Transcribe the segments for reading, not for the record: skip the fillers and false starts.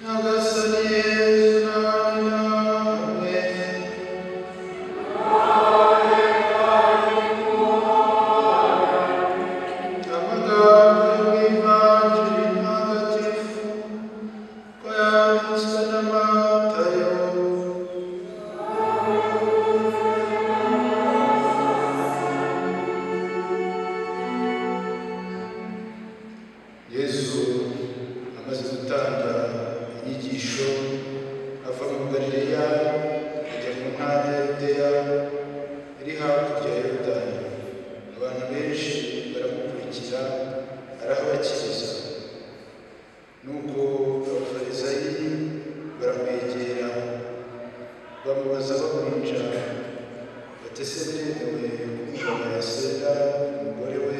Nyagasani Yezu nabane namwe. Amagambo yo mu Ivanjiri ntagatifu ko yanditswe na Matayo. Yezu amaze gutanga inyigisho ava mu Galileya ajya mu ntara ya Yudeya iri hakurya ya Yorodani. Abantu benshi baramukurikira arahabakiriza. Nuko Abafarisayi baramwegera bamubaza bamwica bati: ese biremewe ko umugabo yasenda umugore we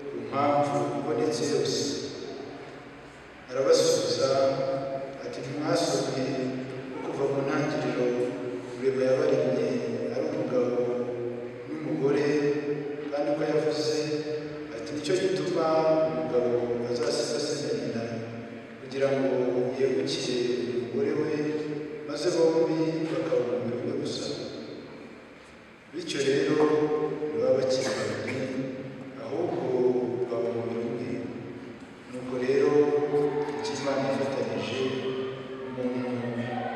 ku mpamvu ibonetse yose? Arabasubiza ati: ntimwasomye ko kuva mu ntangiriro Rurema yabaremye ari umugabo n'umugore, kandi ko yavuze ati: nicyo gituma umugabo azasiga se na nyina kugira ngo yegukire umugore we, maze bombi bakaba umubiri umwe gusa. Bityo rero ntibaba bakiri babiri, ahubwo baba umubiri umwe. Nuko rero icyo Imana yafatanije umuntu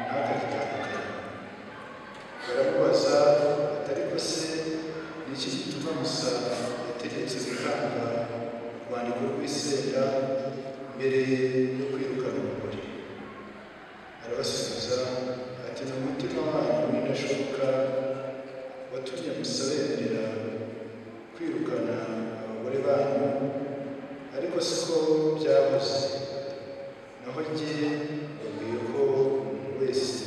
ntakagitandukanye. Baramubaza ati: ariko se ni iki gituma Musa yategetse gutanga urwandiko rw'isenda mbere yo kwirukana umugore? Arabasubiza ati: ni umutima wanyu w'indashoboka watumye Musa bemerera kwirukana abagore banyu, ariko siko byahoze. Naho jye mbabwiye ko umuntu wese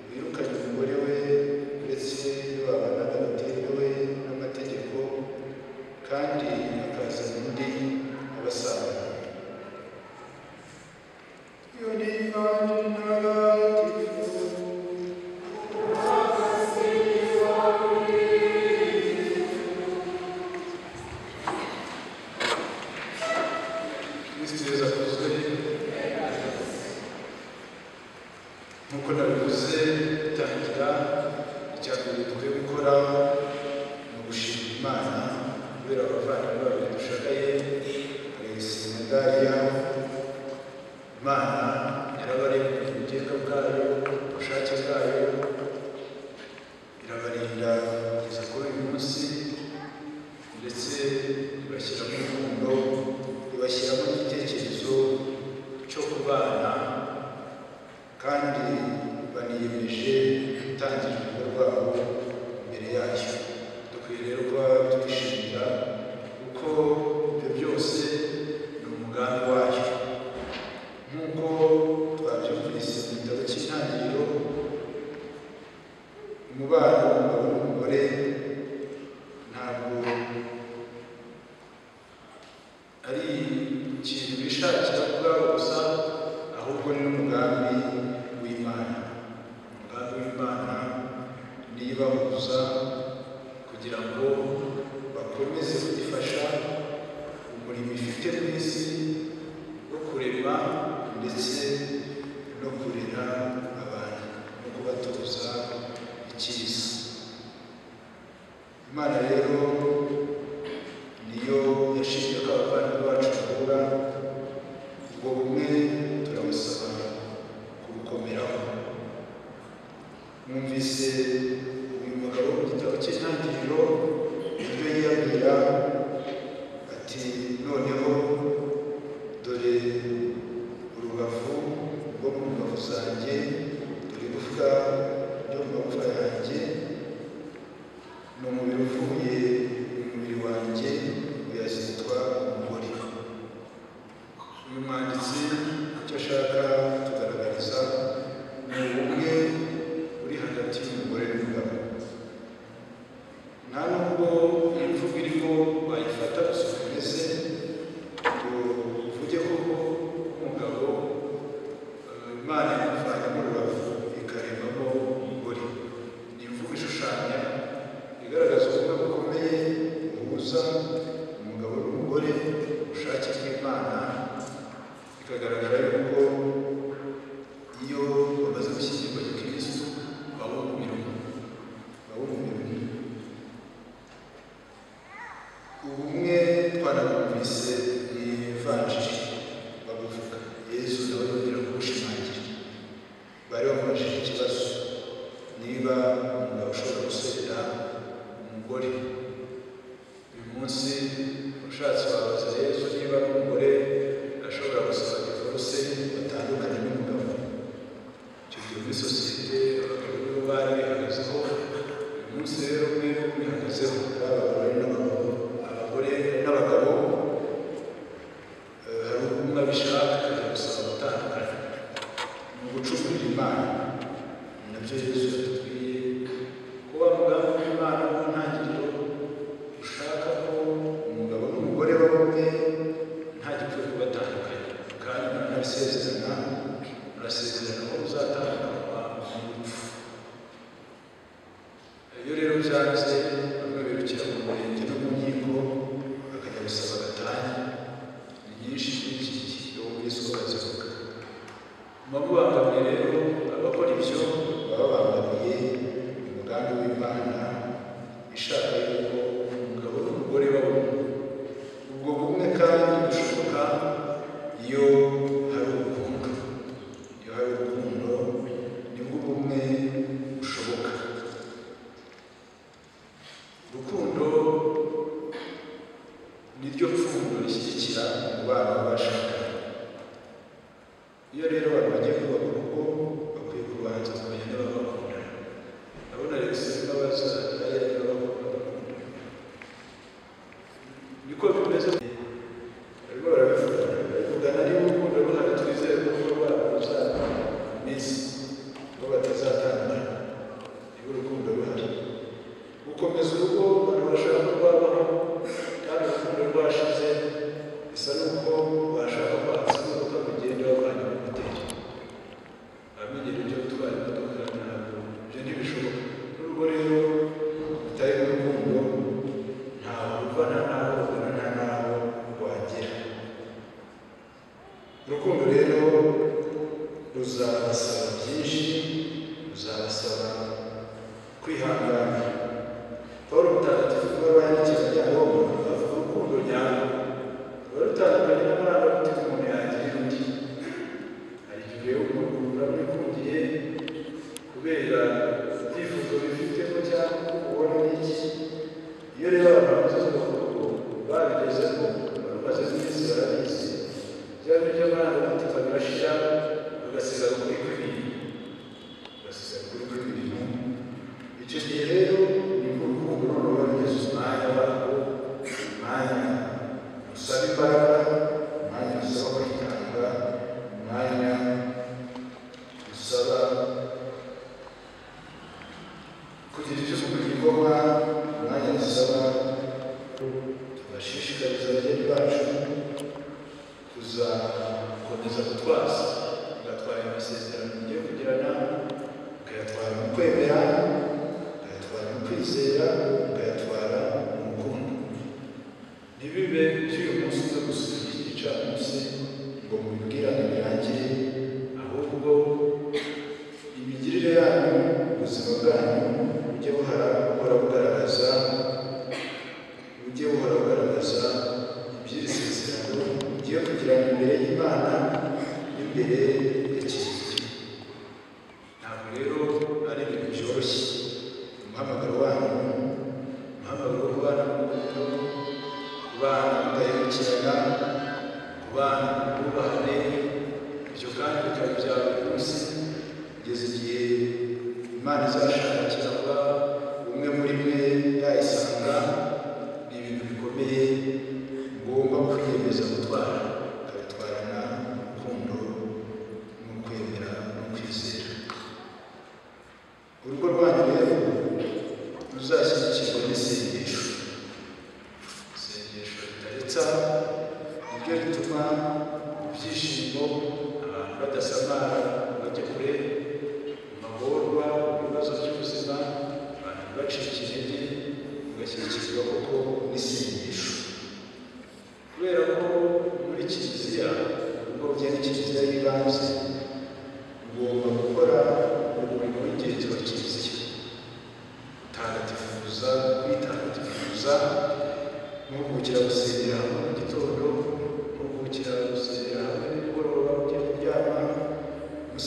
wirukanye umugore we, uretse iyo babanaga bitemewe n'amategeko, kandi akazana undi abasanga. Iyo ni Ivanjiri ntagatifu. Kristo Yezu akuzwe. Nk'uko nabivuze bitangira, icya mbere dukwiye gukora ni ugushima Imana kubera abavandimwe babiri dushagaye, Alex na Dariya. Imana yarabaremye mu bugenge bwayo, ubushake bwayo, irabarinda kugeza kuri uyu munsi, ndetse ibashyiramo urukundo, ibashyiramo igitekerezo cyo kubana, kandi baniyemeje gutangira urugo rwabo imbere yayo. Dukwiye rero kuba twishimira kuko ibyo byose ni umugambi wayo. Nk'uko twabyumvise mu gitabo cy'Intangiriro, umubano w'umugabo n'umugore ntabwo ari ikintu bishakira ubwabo gusa, ahubwo ni n'umugambi w'Imana. Umugambi w'Imana niyo ibahuza kugira ngo bakomeze kuyifasha umurimo ifite mu isi wo kurema ndetse no kurera abantu no kubatoza icyiza. Imana rero niyo yashimye ko abavandimwe bacu bahura, ubwo bumwe turabasaba kubukomeraho. Mwumvise uyu mugabo mu gitabo cy'Intangiriro uburyo yiyabwira ati: noneho dore urubavu rwo mu mbavu zanjye, dore igufwa ryo mu magufa yanjye, ni umubiri uvuye mu mubiri wanjye, uyazitwa umugore. Uyu mwanditsi icyo ashaka kutugaragariza ni ubumwe buri hagati y'umugore n'umugabo. Nta nubwo iyi mvugo irimo bayifata gusa uko imeze ngo uvuge koko umugabo Imana imuvanyemo urubavu ikaremamo umugore. Ni imvugo ishushanya igaragaza ubumwe bukomeye buhuza umugabo n'umugore, ubushake bw'Imana ivanjiri babuvuga. Yezu nawe yongera kuwushimangira. Bari bamubajije ikibazo niba umugabo ushobora gusenda umugore. Uyu munsi ushatse wabaza Yezu niba n'umugore ashobora gusaba divorce batandukanye n'umugabo. Icyo gihe muri sosiyete abagabo nibo bari bihagazeho. Uyu munsi rero mwe mwihagazeho, abagore n'abagabo, hari umwe abishaka akajya gusaba gutandukana. Ni ugucumurira Imana. Nabyo Yezu yatubwiye ko wa mugambi w'Imana mu ntangiriro ushaka ko umugabo n'umugore baba umwe, nta gikwiye kubatandukanya. Kandi muranabisezerana, murasezerana ko muzatandukanywa n'urupfu. Iyo rero byanze, bamwe birukira mu murenge no mu nkiko bakajya gusaba gatanya. Ni nyinshi muri iki gihe, iyo wumvise uko bazivuga. Muba mubangamiye rero abakora ibyo, baba babangamiye umugambi w'Imana ishaka yuko umugabo n'umugore baba umwe. Ubwo bumwe kandi bushoboka iyo hari urukundo. Iyo hari urukundo nibwo ubumwe bushoboka. Urukundo niryo pfundo rishyigikira umubano w'abashakanye. Iyo rero abantu bagiye kubaka urugo, bakwiye kubanza kumenya niba bakundana. Ndabona Alex arimo abaza Daria niba bakundana. Niko bimeze, barimo barabivugana, barabivugana. Niba urukundo ruhari, twizere ko urugo rwabo ruzaba iminsi ko batazatandukana. Niba urukundo ruhari, gukomeza urugo abantu bashaka ko rwabaho kandi urukundo rwashize, bisa n'uko bashaka kwatsa imodoka ngo igende bavanye mu moteri. Abamenyera ibyo gutwara imodoka, ntabwo ibyo ntibishoboka. N'urugo rero rutari urukundo ntaho ruva, nta n'aho rugana, nta n'aho rwagera. Urukundo rero ruzabasaba byinshi, ruzabasaba kwihangana. Paul Mutagatifu niwe yandikiye Abanyaroma, avuga urukundo nyarwo ruba rutandukanye n'amarangamutima umuntu yagirira undi. Hari igihe ureba umuntu uramwikundiye kubera ibyifuzo bifitemo cyangwa uko ubona n'iki. Iyo rero abantu bamaze kubaka urugo, babigezemo, barumaze iminsi, barabizi, bya bintu by'amarangamutima birashira, bagasigara ukuri kw'ibintu, bagasigara ukuri kw'ibintu. Icyo gihe rero nibwo urukundo ruba rugeze umwanya warwo, umwanya usaba imbaraga, umwanya usaba kwitanga, umwanya usaba kugira ibyo wigomwa, umwanya usaba. Tubashishikariza abageni bacu kuzakomeza gutwaza, mugatwara amasezerano mugiye kugirana, mukayatwara mu kwemera, mukayatwara mu kwizera, mukayatwara mu rukundo. Ntibibe by'uyu munsi umwe gusa, iki gicamunsi, ngo mubibwirane birangire, ahubwo imigirire yanyu, ubuzima bwanyu bujye buhora bugaragaza, bujye buhora bugaragaza iby'iri sezerano mugiye kugirana imbere y'Imana n'imbere ya Kiliziya. Ntabwo rero ari ibintu byoroshye. Umuhamagaro wanyu, umuhamagaro wo kubana mu rukundo, kubana mudahemukirana, kubana mu bwubahane, ibyo kandi bikaba ibya buri munsi kugeza igihe Imana izashakira kuba umwe muri mwe yayisanga. Ni ibintu bikomeye ngomba kwiyemeza gutwara, ukabitwarana urukundo no kwemera no kwizera. Urugo rwanyu rero ruzashyigikirwa n'isengesho. Isengesho ritaretsa niryo rituma mu byishimo abantu badasamara bajya kure, mu magorwa, mu bibazo by'ubuzima abantu ntibacike intege, mugashyigikirwa koko n'isengesho. Kubera ko muri Kiliziya, urugo bugena Kiliziya y'ibanze, ugomba gukora umurimo w'ingenzi wa Kiliziya, gutagatifuza, kwitagatifuza, muhugukira gusengera hamwe mu gitondo, muhugukira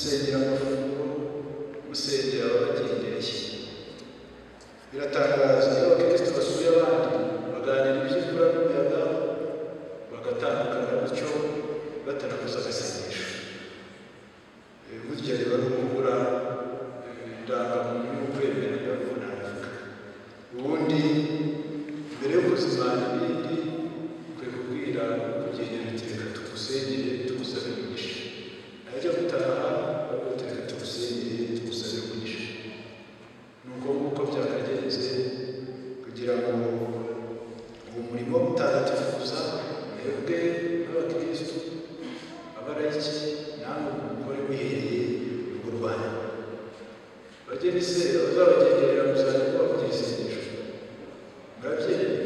Musengera amafunguro, musengera ababagendereye. Biratangaza iyo abakristo basuye abandi baganira iby'imvura n'umuyaga, bagatandukana bityo batanakoze agasengesho. Burya riba ari ukubura indangamuntu y'ukwemera, niba ariko nabivuga. Ubundi mbere yo kuzimana ibindi, ukwiye kubwira kugendera uti reka tugusengere tugusabe umugisha. Najya gutaha bavuga reka tugusengere tugusabe umugisha. Ni uko nguko byakagenze kugira ngo uwo murimo mutagatifuza mwebwe nk'abakristo abarayiki namwe mukore muhereye mu rugo rwanyu. Bageni se abazabagenderera muzajya mubavugira isengesho, murabyemeye?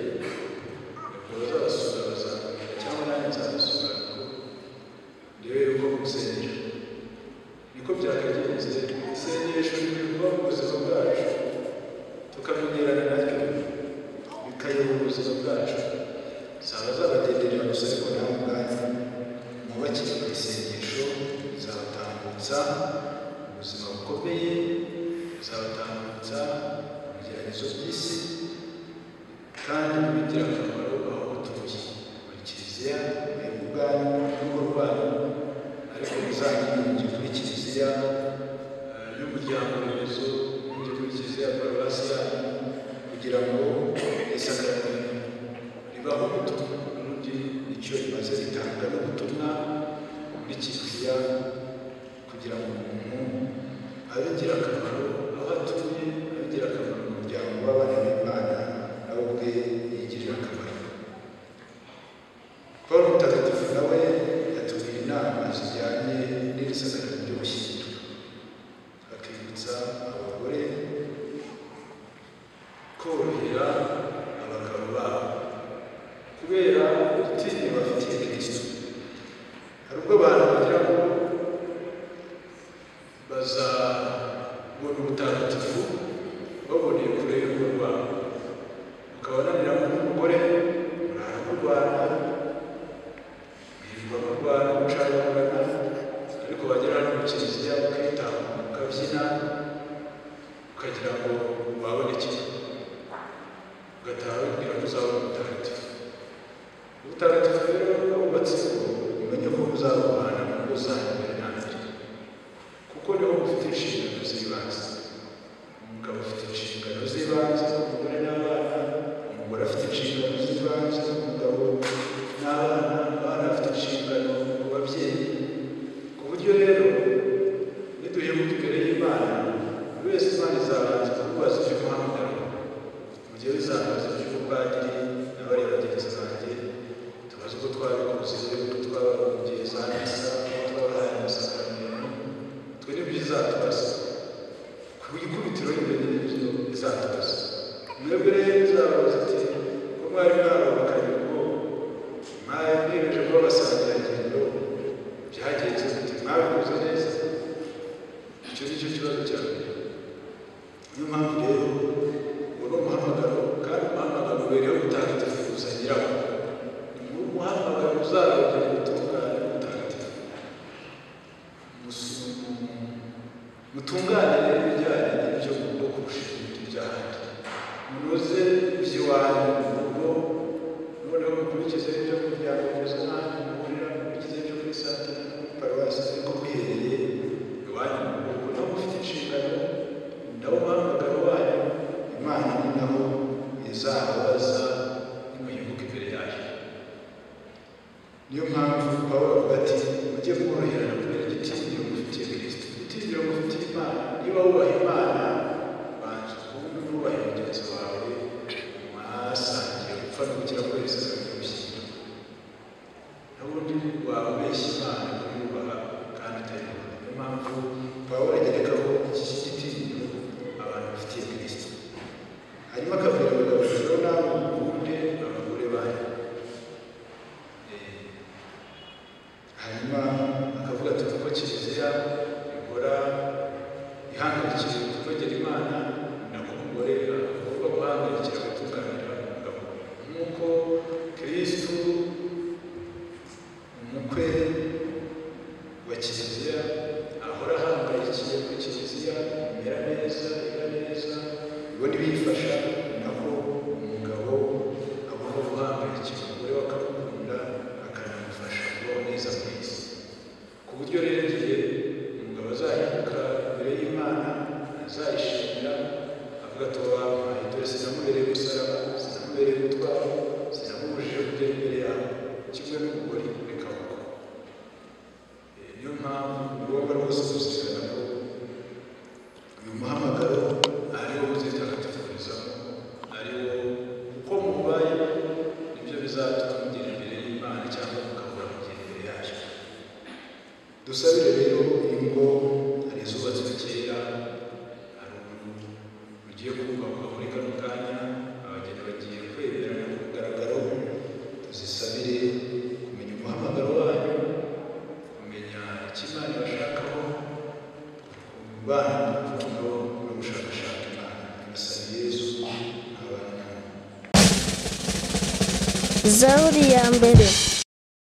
Ubwo bazabasura bazababwira, cyangwa nanjye nzabasura kuko ndebe yuko musengera. Niko byakagenze. Isengesho rikwiye kuba mu buzima bwacu, tukamenyerana naryo, bikayobora ubuzima bwacu. Si abazabagenderera gusa, ariko nawe ubwanyu mwubakire ku isengesho, rizabatambutsa ubuzima bukomeye, rizabatambutsa ibigeragezo by'isi, kandi bigira akamaro aho mutuye muri kiliziya, mwebwe ubwanyu n'urugo rwanyu, ariko muzagire kuri kiliziya y'umuryango remezo, mujye kuri kiliziya ya paruwasi yanyu, kugira ngo isakaramentu ribaho ubutumwa. Ubundi icyo rimaze, ritanga n'ubutumwa muri kiliziya kugira ngo umuntu abe ingirakamaro aho atuye, abe ingirakamaro mu muryango w'abana b'Imana, nawe ubwe yigirira akamaro. Paul Mutagatifu nawe yatubwira inama zijyanye n'iri sakaramentu ryo gushyingirwa, akibutsa abagore korohera abagabo babo kubera igitinyiro bafitiye Kristo. Hari ubwo abantu bagira ngo bazabona ubutagatifu baboneye kure y'urugo rwabo, mukabananira n'umugore, murara murwana, mwirirwa murwana, mucagagurana, ariko bagera hano mu kiliziya mukitanga, mukabyina, ukagira ngo wabonekeye, ugataha wibwira ko uzabona ubutagatifu. Ubutagatifu rero wubatse ngo umenye ko muzabubana mu ngo zanyu mbere na mbere, kuko niho mufite inshingano z'ibanze. Umugabo afite inshingano z'ibanze ku mugore n'abana, umugore afite inshingano z'ibanze ku mugabo n'abana, abana bafite inshingano ku babyeyi. Ku buryo rero niduhemuka imbere y'Imana, buri wese Imana izabanza kukubaza iby'umuhamagaro. Mu gihe bizabaza iby'ubupadiri n'abariya bagenzi banjye, tubaze uko twabikoze, uko twabahugiye za misa, uko twabahaye amasakaramentu, twe nibyo izatubaza. Ku ikubitiro y'imbere n'ibyo izatubaza. Mwebwe rero izababaza iti ko mwari mwarubakanye urugo, mwari mwiyemeje kuba abasangirangendo, byagenze gute? Mwabikoze neza? Icyo ni cyo kibazo cya mbere. Niyo mpamvu rero uwo ni umuhamagaro, kandi umuhamagaro ubereyeho gutagatifuza nyirawo. Ni umuhamagaro uzarongera ubutungane n'ubutagatifu. Mutungane rero ibijyanye n'ibyo mu rugo kurusha ibindi by'ahandi. Munoze iby'iwanyu mu rugo, noneho mukurikize ibyo mu muryango remezo n'ahandi muhurira, mukurikize ibyo kuri santere no kuri paruwasi, ariko muhereye iwanyu mu rugo, kuko naho mufite inshingano, nawo umuhamagaro wanyu, Imana ni naho izababaza nimuhinguka imbere yayo. Niyo mpamvu Pawulo avuga ati mujye mworoherana kubera igitinyiro mufitiye Kristo, igitinyiro mufitiye Imana. Niba wubaha Imana, banza ukunde nubahe mugenzi wawe mwasangiye gupfa no gukira kubera isezerano ryo gushyingirwa. N'ubundi waba ubeshya Imana kuyubaha kandi utayubaha. Niyo mpamvu Pawulo agerekaho iki gitinyiro abantu bafitiye Kristo. Hanyuma akabwira abagabo ati rero nawe mukunde abagore banyu. Hanyuma akavuga ati kuko kiliziya ihora ihangayikira kutogera Imana, nako umugore agomba guhangayikira gutunganira umugabo, nk'uko Kristo umukwe wa kiliziya ahora muri iyi si. Ku buryo rero igihe umugabo azahinduka imbere y'Imana, azayishimira avuga ati wampaye, dore sinamubereye umusaraba, sinamubereye umutwaro, sinamubujije kugera imbere yawe, kimwe n'umugore bikaba uko. Niyo mpamvu ni ngombwa rwose kuzirikana ko uyu muhamagaro ari wo uzitagatifurizamo, ari wo uko mubayeho nibyo bizatuma mugera imbere y'Imana cyangwa mukabura kugera imbere yayo. Dusabire rero ingo, hari izubatswe kera, hari rugiye kubakwa muri kano kanya, abageni bagiye kwemerana ku mugaragaro. Tuzisabire kumenya umuhamagaro wanyu, kumenya icyo Imana ibashakaho, kubana mu rukundo no gushakashaka Imana. Nyagasani Yezu abane namwe. Zaburi ya mbere.